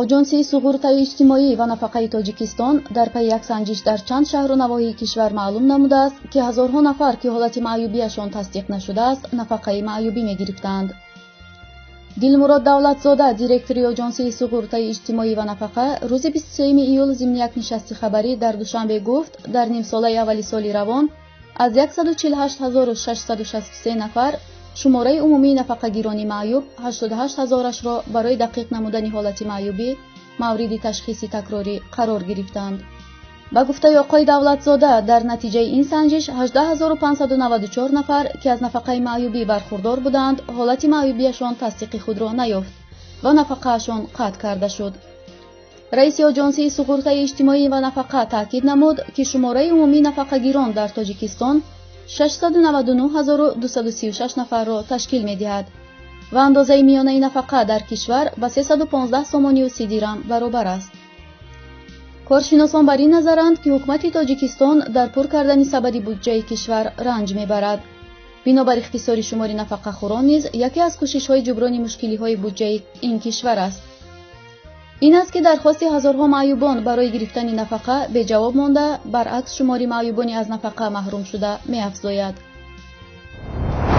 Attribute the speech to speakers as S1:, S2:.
S1: Оҷонсии суғуртаи иҷтимоӣ ва нафақаи Тоҷикистон дар пайи як санҷиш дар чанд шаҳру навоҳии кишвар маълум намудааст, ки ҳазорҳо нафар, ки ҳолати маъюбиашон тасдиқ нашудааст, нафақаи маъюбӣ мегирифтанд. Дилмурод Давлатзода, директори Оҷонсии суғуртаи иҷтимоӣ ва нафақа, рӯзи 23 июл зимни як нишасти хабарӣ дар Душанбе гуфт, дар нимсолаи аввали соли равон аз 148 663 нафар шумораи умумии нафақагирони маъюб 88 ҳазорашро барои дақиқ намудани ҳолати маъюбӣ мавриди ташхиси такрорӣ қарор гирифтанд. Ба гуфтаи оқои Давлатзода, дар натиҷаи ин санҷиш 18 594 нафар, ки аз нафақаи маъюбӣ бархурдор буданд, ҳолати маъюбиашон тасдиқи худро наёфт ва нафақаашон қатъ карда шуд. Раиси Оҷонсии суғуртаи иҷтимоӣ ва нафақа таъкид намуд, ки шумораи умумии нафақагирон дар Тоҷикистон 699 236 нафарро ташкил медиҳад ва андозаи миёнаи нафақа дар кишвар ба 315 сомонию 30 дирам баробар аст. Коршиносон бар ин назаранд, ки ҳукумати Тоҷикистон дар пур кардани сабади буҷаи кишвар ранҷ мебарад. Бинобар ихтисори шумори нафақахӯрон низ яке аз кӯшишҳои ҷуброни мушкилиҳои буҷаи ин кишвар аст. Ин аст, ки дархости ҳазорҳо маъюбон барои гирифтани нафақа беҷавоб монда, баръакс, шумори маъюбони аз нафақа маҳрум шуда меафзояд.